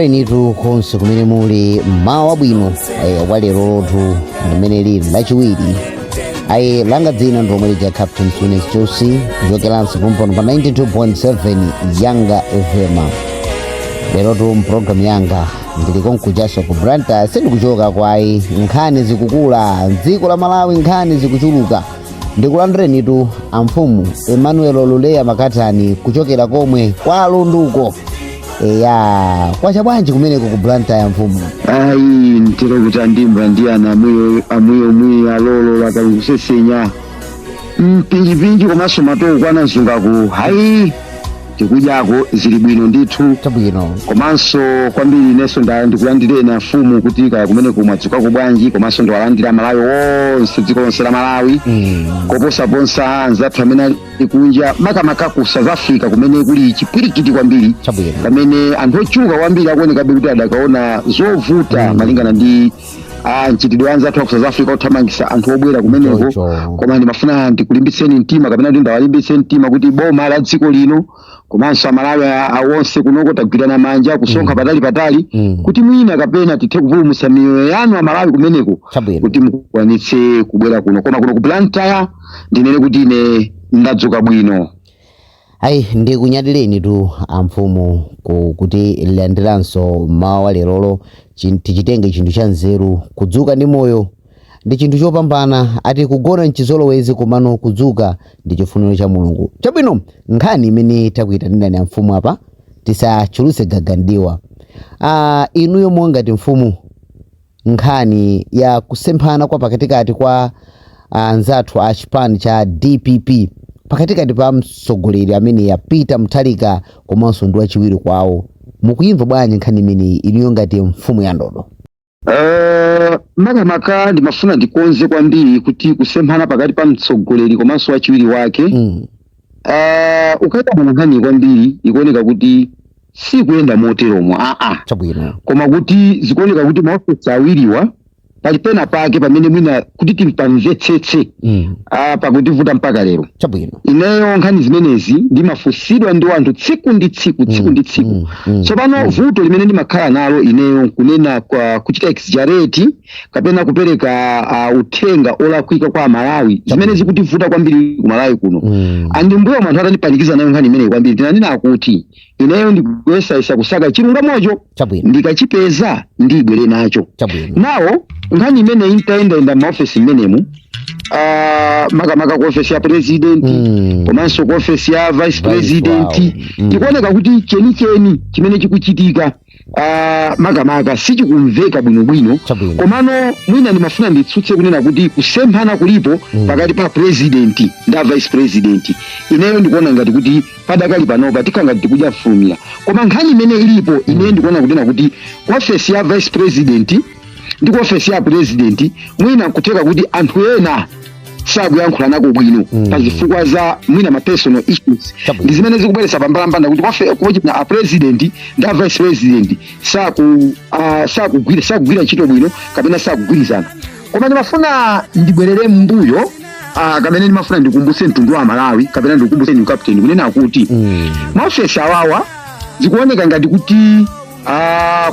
Ndikulandirenitu konse kumene muli mmawa wabwino wa lerotu limene lili Lachiwiri. Ayi, langa dzina ndi lija Captain Sunes Josi, kuchokeranso pompano pa 92.7 Yanga FM. Lerotu mpulogalamu yanga ndili konkujaso ku Blantyre, sindikuchoka kwayi. Nkhani zikukula mdziko la Malawi, nkhani zikuchuluka. Ndikulandirenitu amfumu Emmanuel Luleya Makatani kuchokera komwe kwa Lunduko. Eya, kwacha bwanji kumeneko ku Blantyre, mfumu? Ayi, ntero kuti andimba ndi ana amwiyo mwiyo alolo lakalusesenya mpinjipinji komanso matoko kwana mzungaku. Hayi, tikudyako, zili bwino ndithu. Chabwino. Komanso kwambiri inenso ndikulandireni afumu kuti kaya kumene mwadzukako bwanji, komanso ndiwalandira Malawi onse, dziko lonse la Malawi, koposaponsa anzathu amene ali kunja, makamaka ku South Africa kumene kuli chipwirikiti kwambiri, pamene anthu ochuluka kwambiri akuonekabe kuti adakaona zovuta malingana ndi mchitidwe wa anzathu aku South Africa othamangisa anthu obwera kumeneko. Choncho. Koma ndimafuna ndikulimbitseni mtima, kapena kuti ndawalimbitse mtima kuti boma la dziko lino komanso Amalawi awonse kunoko tagwirana manja kusonkha patali patali kuti mwina kapena tithe kupulumutsa miyoyo yanu Amalawi kumeneko kuti mukwanitse kubwera kuno. Koma kuno ku Blantyre ndinene kuti ine ndadzuka bwino. Ayi, ndikunyadireni tu amfumu kuti landiranso mawa wa lerolo. Tichitenge chinthu cha nzeru. Kudzuka ndi moyo ndi chinthu chopambana. Ati kugona mchizolowezi, komano kudzuka ndi chifuniro cha Mulungu. Chabwino, nkhani imene takuyitanirani amfumu apa, tisachulutse gagandiwa. Inuyo mongati mfumu, nkhani ya kusemphana kwa pakatikati kwa anzathu a chipani cha DPP, pakatikati pa mtsogoleri amene ya Peter Mutharika komanso ndi wachiwiri kwawo, mukuyimva bwanji nkhani imeneyi inuyo ngati mfumu ya ndodo? Makamaka ndimafuna ndikonze kwambiri kuti kusemphana pakati pa mtsogoleri komanso wachiwiri wake, ukayang'ana nkhani kwambiri ikuoneka kuti sikuyenda moteromo, aa. Koma kuti zikuoneka kuti maofesi awiriwa pali pena pake pamene mwina kuti timpamvetsetse pakutivuta mpaka lero. Ineyo nkhani zimenezi ndimafunsidwa ndi anthu tsiku ndi tsiku, tsiku ndi tsiku. Tsopano vuto limene ndimakhala nalo ineyo nkunena kwa kuchita exaggerate kapena kupereka uthenga olakwika kwa Amalawi, zimene zikutivuta kwambiri ku Malawi kuno. Andi mbuyo anthu atandipanikiza nayo nkhani imeneyi kwambiri, tinanena kuti ineyo ndikuyesayesa kusaka chilungamocho, ndikachipeza ndibwere nacho. Nawo nkhani imeneyi ntayendayenda m'maofesi mmenemu, makamaka ku ofesi ya president komanso ku ofesi ya vice vice president, wawo. Ikuoneka kuti chenicheni chimene chikuchitika makamaka sichikumveka bwinobwino. Komano mwina ndimafuna nditsutse kunena kuti kusemphana kulipo pakati pa president ndi a vice president. Ineyo ndikuona ngati kuti padakali panopa tikhala ngati tikudya mfulumira, koma nkhani imene ilipo, ineyo ndikuona kunena kuti ku ofesi ya vice president ndi ku ofesi ya president mwina nkutheka kuti anthu ena sakuyankhula nako bwino pa zifukwa za mwina ma personal issues, ndi zimene zikubweretsa pambalambanda kuti kuchita a president ndi a vice president sakugwira ntchito bwino kapena sakugwirizana. Koma ndimafuna ndibwerere m'mbuyo, kamene ndimafuna ndikumbutse mtundu wa Malawi kapena ndikumbutse new captain kunena kuti maofesi awawa zikuoneka ngati kuti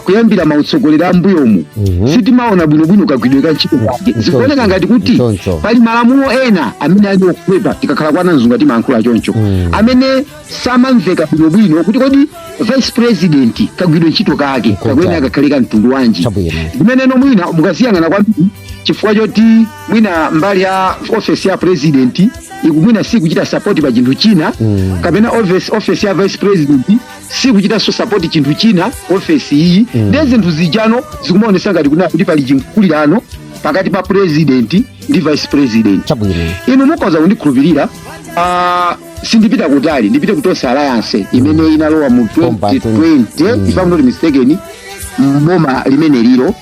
kuyambira mautsogoleri a mbuyomu sitimaona bwinobwino kagwidwe ka ntchito kake. Zikuoneka ngati kuti pali malamulo ena amene ali okhwepa, tikakhala kwa Namzunga timayankhula choncho, amene samamveka bwinobwino kuti kodi vice president kagwidwe ntchito kake kakuyenera kakhale ka mtundu wanji. Zimeneno mwina mukaziyang'ana kwambiri, chifukwa choti mwina mbali ya ofesi ya president ikumwina sikuchita support pa chinthu china kapena office ya vice president sikuchitanso support chinthu china ofesi iyi, ndiye zinthu zijano zikumaonesa ngati kuna kuti pali chinkulirano pakati pa president ndi vice president. Inu mukhoza kundikhulupirira, sindipita kutali, ndipite ku Tonse Alliance imene inalowa mu Bomba 2020, if I'm not mistaken, mboma limene lilo.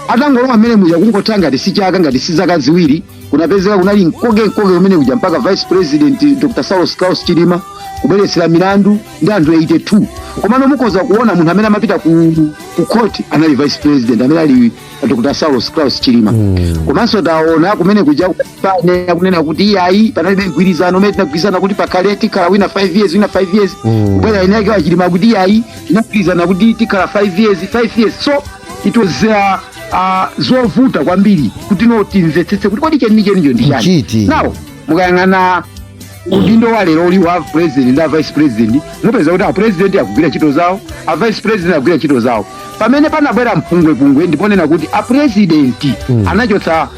Atangolowa mmene muja, kungotha ngati si chaka, ngati si zaka 2. Kunapezeka kunali mkoke mkoke umene kuja mpaka Vice President Dr Saulos Klaus Chilima kubweretsera milandu ndi anthu 82. Komano mukhoza kuona munthu amene amapita ku court anali Vice President amene ali Dr Saulos Klaus Chilima. Komanso taona kumene kuja pane akunena kuti iyayi, panalibe mgwirizano umene tinagwirizana kuti pakhale tikhala wina 5 years, wina 5 years. Kubwera ine yake wachilima kuti iyayi, tinagwirizana kuti tikhala 5 years, 5 years. So it was zovuta kwambiri kuti no timvetsetse kuti kodi chenichenicho ndi chani. Nchiti. Now mukayang'ana udindo wa lero uli wa President ndi a Vice President, mupeza kuti a President akugwira ntchito zawo, a Vice President akugwira ntchito zawo. Pamene panabwera mpungwepungwe ndiponena kuti a President anachotsa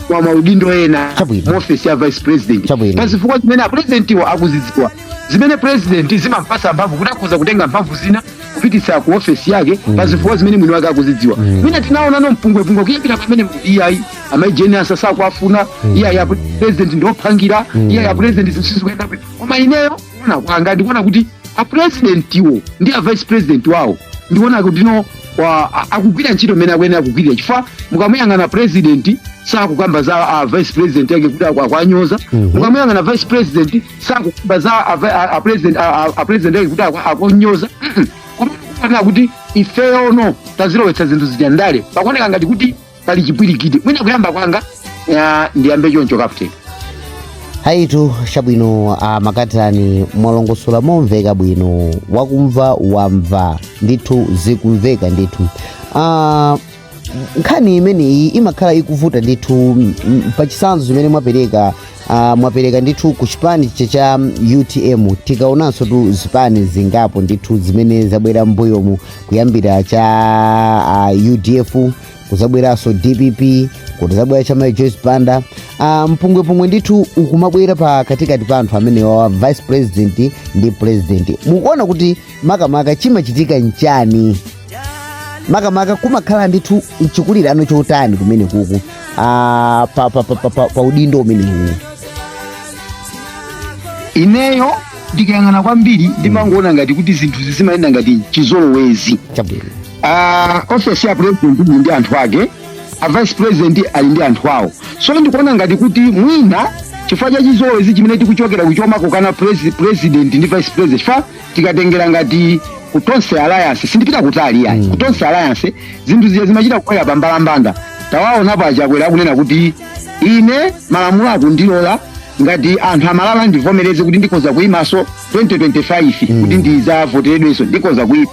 maudindo ena mu ofesi ya Vice President pazifukwa zimene a Presidentiwo akuzidziwa, zimene President zimampasa mphamvu kuti akhoza kutenga mphamvu zina kupititsa ku ofesi yake pazifukwa zimene mwini wake akuzidziwa. Mwina tinaona no mpungwepungwe kuyambira pamene iyayi, amayi Jane Ansah sakuafuna, iyayi, a President ndiophangira, iyayi, a President zinthu sizikuyenda bwino. Koma ineyo kuona kwanga ndikuona kuti a Presidentiwo ndi a Vice President wawo, ndikuona kuti no akugwira ntchito mmene akuyenera kugwirira, chifukwa mukamuyang'ana President sakukamba za a Vice President yake kuti akuanyoza. Mukamuyang'ana Vice President sakukamba za a President yake kuti akunyoza. Koma kuoneka kuti ifeyono tazilowetsa zinthu zija ndale, pakuoneka ngati kuti pali chipwirikiti. Mwina kuyamba kwanga ndiyambe choncho, Captain. Haitu, chabwino, Makatani, mwalongosola momveka bwino, wakumva wamva ndithu, zikumveka ndithu. Nkhani imeneyi imakhala ikuvuta ndithu. Pachitsanzo zimene mwapereka, mwapereka ndithu ku chipani cha UTM. Tikaonanso tu zipani zingapo ndithu zimene zabwera mbuyomu, kuyambira cha UDF, kuzabweranso DPP, kuzabwera cha Mai Joyce Banda, mpungwepungwe ndithu ukumabwera pa katikati pa anthu amene wa Vice President ndi President. Mukuona kuti makamaka chimachitika nchani? Makamaka kumakhala ndithu mchikulirano chotani kumene kuku pa udindo umenewu? Ineyo ndikayang'ana kwambiri ndimangoona ngati kuti zinthu zizimayenda ngati chizolowezi. Ofesi ya President ili ndi anthu ake, a Vice President ali ndi anthu awo. So ndikuona ngati kuti mwina chifukwa cha chizolowezi chimene tikuchokera kuchomako kana President ndi Vice President, chifukwa tikatengera ngati ku Tonse Alliance, sindipita kutali yayi, ku Tonse Alliance zinthu zija zimachita kukwera pambalambanda. Tawaonapo Achakwera akunena kuti ine malamulo akundilola, ngati anthu amalala ndivomereze kuti ndikhoza kuyimaso 2025 kuti ndizavoteredwenso, ndikhoza kuyima,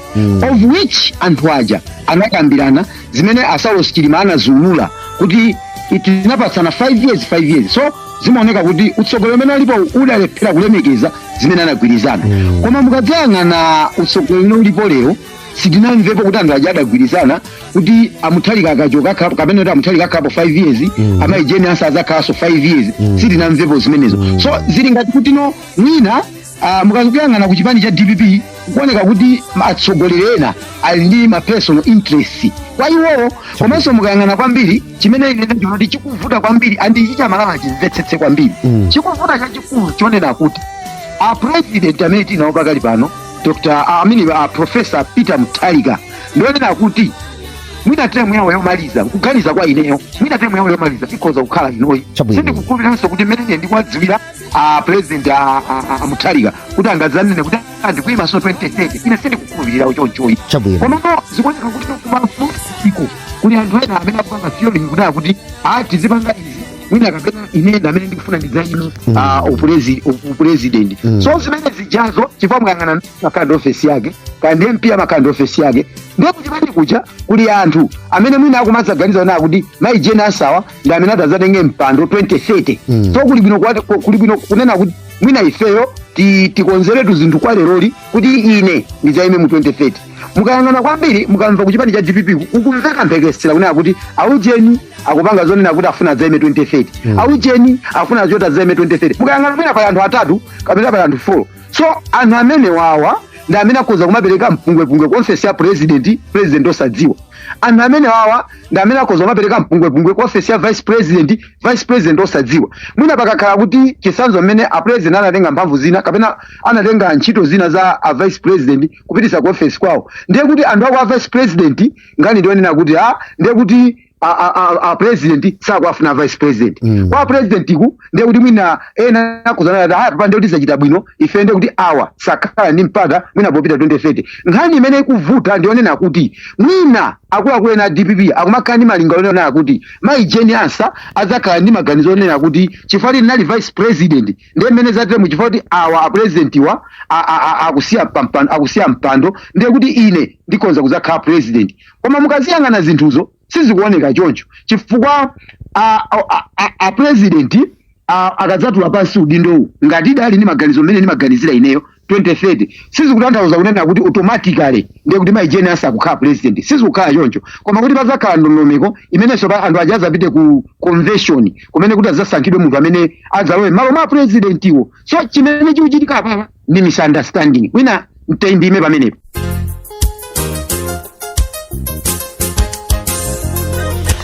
of which anthu aja anakambirana zimene Asaulos Chilima anaziulula kuti tinapatsana 5 years, 5 years. So zimaoneka kuti utsogoleri umene ulipo udalephera kulemekeza zimene anagwirizana. Koma mukadzayang'ana utsogoleri umene ulipo lero, sitinamvepo kuti anthu aja adagwirizana kuti Amuthalika akachoka kapena kuti Amuthalika akhalapo 5 years, amayi Jane Ansah azakhalanso 5 years. Sitinamvepo zimenezo. So zili ngati kuti no mwina mukakuyang'ana ku chipani cha DPP, kuoneka kuti atsogoleri ena ali ndi ma personal interest kwa iwowo. Komanso mukayang'ana kwambiri, chimene ine ndachiona kuti chikuvuta kwambiri andi ichi Chamalawi chimvetsetse kwambiri, chikuvuta chachikulu chonena kuti a President amene tinawo pakali pano, Dr I mean, Professor Peter Mutharika, ndionena kuti mwina term yawo yomaliza, kuganiza kwa ineyo, mwina term yawo yomaliza ikhoza kukhala inoyi. Sindikukhulupiriranso kuti mmene ine ndikuwadziwira a President a Mutharika kuti angadzanene kuti andikuyimaso 2030. Ine sindikukhulupirira chonchoyi. Komano zikuoneka kuti kumaiko kuli anthu ena amene akupanga theory kunena kuti a tizipanga izi, mwina kapena ine ndi amene ndikufuna ndidzayime upresident. So zimene zijazo, chifukwa mukayang'ana amakhala ndi ofesi yake, kaya ndi MP amakhala ndi ofesi yake, ndiye kuchipani kuja kuli anthu amene mwina akumadzaganiza kunena kuti mayi Jane Ansahwa ndi amene adzatenge mpando 2030. So kuli bwino kuli bwino kunena kuti mwina ifeyo tikonzeretu zinthu kwa leroli kuti ine ndidzayime mu 2030. Mukayang'ana kwambiri, mukamva kuchipani cha DPP kukumveka mphekesera kunena kuti aujeni akupanga zonena kuti afuna adzayime 2030, aujeni afuna zoti adzayime 2030. Mukayang'ana mwina pali anthu atatu kapena pali anthu 4. So anthu amene wawa ndi amene akhoza kumapereka mpungwepungwe ku ofesi ya President, President osadziwa. Anthu amene wawa ndi amene akhoza kumapereka mpungwepungwe ku ofesi ya Vice President, Vice President osadziwa. Mwina pakakhala kuti chitsanzo mmene a President anatenga mphamvu zina kapena anatenga ntchito zina za a Vice President kupitisa ku ofesi kwawo, ndiye kuti anthu ako a Vice President ngani ndionena kuti ndiye kuti a president sakuafuna vice president. Kwa president ku ndiye kuti mwina ena akuzana ati hapa ndiye kuti zachita bwino ife, ndiye kuti awa sakhala ndi mpata mwina popita 2030. Nkhani imene ikuvuta ndionena kuti mwina akuluakulu ena a DPP akumakhala ndi malingaliro onena kuti mayi Jane Ansah adzakhala ndi maganizo onena kuti chifukwa ndinali vice president, ndiye mmene zatiremu, chifukwa kuti awa a president wa akusiya pampando, akusiya mpando, ndiye kuti ine ndikonza kudzakhala president. Koma mukaziyang'ana zinthuzo sizikuoneka choncho, chifukwa a president akadzatula pansi udindowu, ngati idali ndi maganizo mmene ndimaganizira ineyo 2030, sizikutanthauza kunena kuti automatically ndiye kuti mayi Jane Ansah akukhala president. Sizikukhala choncho, koma kuti pazakhala ndondomeko imenenso pa anthu aja azapite ku convention kumene kuti adzasankhidwe munthu amene adzalowe malo mwa presidentiwo. So chimene chikuchitika apapa ndi misunderstanding. Mwina ndime pamenepo.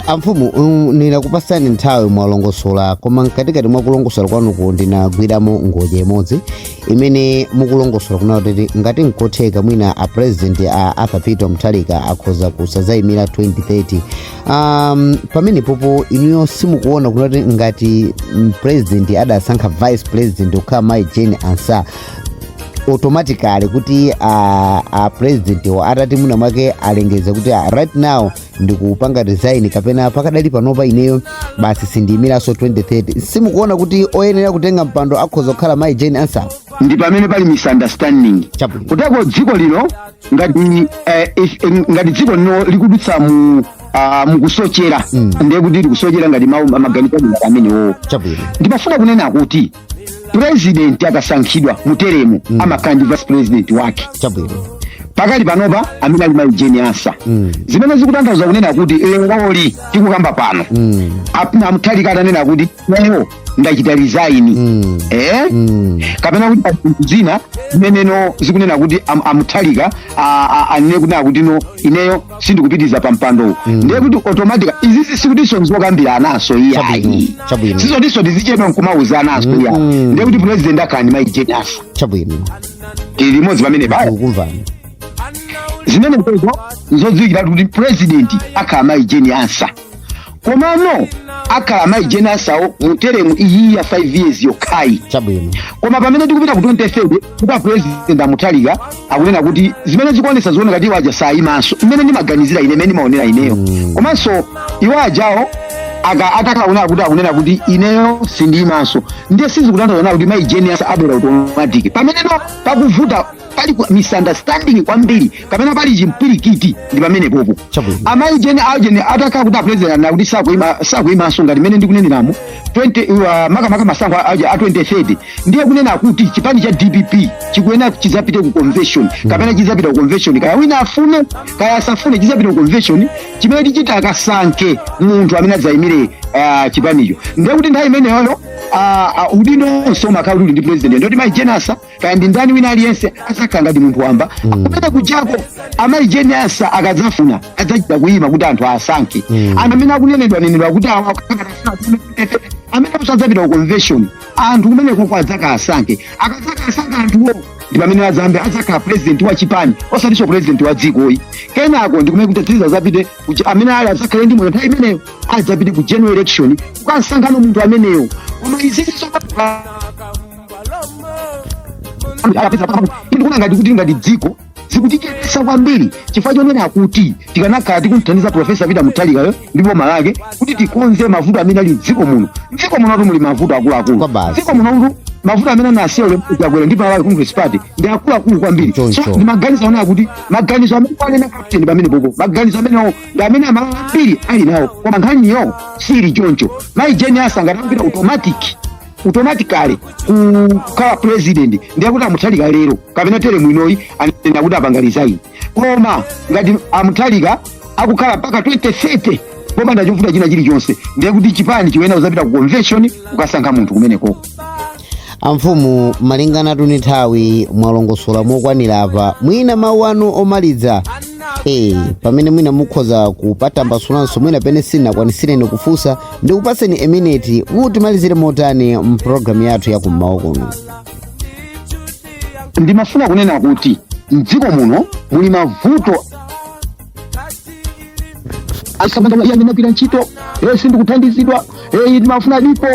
Amfumu, ndinakupasani nthawi mwalongosola, koma mkatikati mwa kulongosola kwanuku ndinagwiramo ngodya imodzi imene mukulongosola kunena kuti ngati nkotheka mwina a president a Arthur Peter Mutharika akhoza kusadzayimira 2030. Pamene popo inuyo simukuona kunati ngati president adasankha vice president kukhala mayi Jane Ansah, automatically kuti a president wa atati mwina mwake alengeze kuti right now ndikupanga resign kapena pakadali panopa ineyo basi sindiyimiranso 2030, simukuona kuti oyenera kutenga mpando akhoza kukhala mayi Jane Ansah? Ndi pamene pali misunderstanding. Chabwino. Kuteko dziko lino ngati ngati dziko lino likudutsa mu mukusochera, ndiye kuti likusochera ngati mawu maganizo ngati amenewo. Chabwino. Ndimafuna kunena kuti president akasankhidwa muteremu, amakhala ndi vice president wake. Chabwino. Pakali panopa amene ali mayi Jane Ansah, zimene zikutanthauza kunena kuti leroli tikukamba pano, a Mutharika atanena kuti ineyo ndachita resign, kapena kuti pa zinthu zina zimeneno zikunena kuti a Mutharika anene kunena kuti no, ineyo sindikupitiriza pa mpandowu, ndiye kuti automatic izizi sikutinso nzokambira anaso iyayi. Chabwino. Sizotinso tizichedwa nkumauza anaso iyayi. Ndiye kuti president akhala ndi mayi Jane Ansah. Chabwino. Tili limodzi pamene paya? Tikukumvani. Zimene zozo nzodziwikiratu kuti president akhala mayi Jane Ansah, komano akhala mayi Jane Ansahwo mu teremu iyi ya 5 years yokhayi. Chabwino. Koma pamene tikupita ku 2030, kupa president a Mutharika akunena kuti zimene zikuonesa zioneka kuti iwo aja sayimanso, mmene ndimaganizira ine, mmene ndimaonera ineyo. Komanso iwo ajawo atakhala kunena kuti akunena kuti ineyo sindiyimanso, ndiye sizikutanthauza kuti mayi Jane Ansah abwera automatic. Pameneno pakuvuta pali misunderstanding kwambiri kapena pali chimpwirikiti ndi pamene popo. Chabwino. Amayi Jane ajene atakhala kuti apresident anena kuti sakuyima, sakuyimanso ngati mmene ndikuneneramo 20 makamaka masankho a 2030, ndiye kunena kuti chipani cha DPP chikuyenera chizapite ku convention, kapena chizapita ku convention, kaya wina afune kaya asafune, chizapita ku convention chimene tichita akasankhe munthu amene adzayimire chipanicho. Ndiye kuti nthawi imeneyoyo udindo onse umakhala kuti uli ndi president, ndoti mayi Jane Ansah kaya ndi ndani wina aliyense azakhala ngati munthu wamba. Kumene kujako amayi Jane Ansah akadzafuna adzachita kuyima kuti anthu asankhe. Anthu amene akunenedwa nenedwa kuti awa amene adzapita ku convention, anthu kumeneko adzakasankhe. Akadzakasankha anthuwo ndi pamene azambe adzakhala president wa chipani, osatinso president wa dzikoyi. Kenako ndi kumene kuti tidzapite amene ali adzakhale ndi moyo nthawi imeneyo adzapite ku general election kukasankhano munthu ameneyo. Koma izizi ndikuona ngati kuti ngati dziko zikutichepesa kwambiri, chifukwa chonena kuti tikanakhala tikumthandiza Profesa Peter Mutharikayo ndi boma lake kuti tikonze mavuto amene ali mdziko muno. Mdziko munotu muli mavuto akuluakulu. Kwa basi. Mdziko munotu mavuto amene anasiya ulemu Chakwera ndi Malawi Congress Party ndi akuluakulu kwambiri. Choncho. So ndimaganiza onena kuti maganizo amene anena captain pamene popo, maganizo amenewo ndi amene Amalawi ambiri ali nawo, koma nkhaniyo sili choncho. Mayi Jane Ansah ngati akupita automatically kukhala president, ndiye kuti a Mutharika lero kapena teremu inoyi anena kuti apanga resign. Koma ngati a Mutharika akukhala mpaka 2030 popanda chovuta china chilichonse, ndiye kuti chipani chiyenera kuzapita ku convention kukasankha munthu kumeneko. Amfumu, malingana ndi nthawi mwalongosola mokwanira apa. Mwina mawu anu omaliza, pamene mwina mukhoza kupatambasulanso mwina pene sindinakwanisireni kufunsa, ndikupaseni a minute, mutimalizire motani mpulogalamu yathu yakummawa kuno? Ndimafuna kunena kuti mdziko muno muli mavuto Asamandaula ndinagwira ntchito, sindikuthandizidwa, ndimafuna dipo,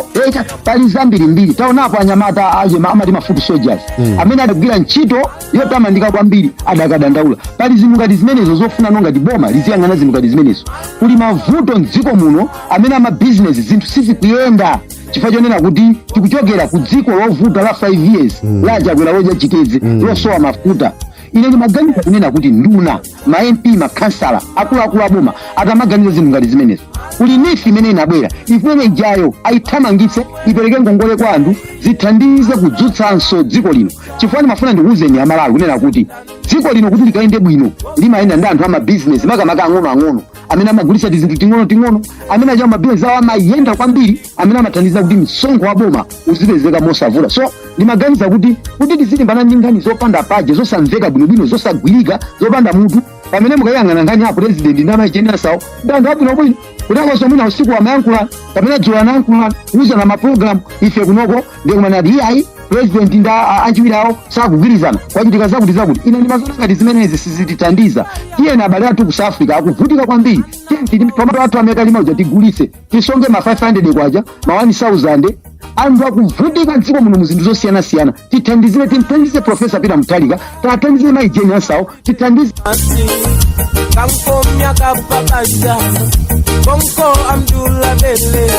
pali zambirimbiri. Taonapo anyamata aje amati ma foot soldiers amene adagwira ntchito yotamandika kwambiri adakadandaula. Pali zinthu ngati zimenezo zofuna ngati boma liziyang'ana zinthu ngati zimenezo. Kuli mavuto mdziko muno amene amabizinesi zinthu sizikuyenda chifukwa chonena kuti tikuchokera ku dziko lovuta la 5 years la Chakwera lodya chitedze, losowa mafuta. Ine ndimaganiza kunena kuti nduna, ma MP, makhansala, akuluakulu aboma atamaganiza zinthu ngati zimenezo. Kuli NEEF imene inabwera, imene ijayo ayithamangitse, ipereke ngongole kwa anthu, zithandize kudzutsanso dziko lino, chifukwa ndimafuna ndikuwuzeni Amalawi kunena kuti dziko lino kuti likayende bwino limayenda ndi anthu amabizinesi, makamaka ang'onoang'ono amene amagulitsa tizinthu ting'ono-ting'ono, amene achawo mabizinesi awo amayenda kwambiri, amene amathandiza kuti msonkho wa boma uzipezeka mosavuta. So ndimaganiza kuti tizilimbana ndi nkhani zopanda paje, zosamveka bwinobwino, zosagwirika, zopanda mutu, pamene mukayang'ana nkhani ya president ndi amayi Jane Ansah ndi anthu abwinobwino, kuti akonso mwina usiku amayankhula kapena dzulo anayankhula kuuzana mapulogalamu. Ife kunoko ndikumana iyayi, president ndi achiwiri awo sakugwirizana, kwachitika zakuti zakuti. Ine ndimazoona ngati zimenezi sizitithandiza. Tiyeni, abale athu ku South Africa akuvutika kwambiri, tiyeni tomato athu amene kalima uja tigulitse, tisonge ma 500 kwacha, ma 1000. Anthu akuvutika mdziko muno mu zinthu zosiyanasiyana. Tithandizire, timthandize Professor Peter Mutharika, tathandize mayi Jane Ansah, tithandize. Kankomya kapapasha Konko Amdula Bele.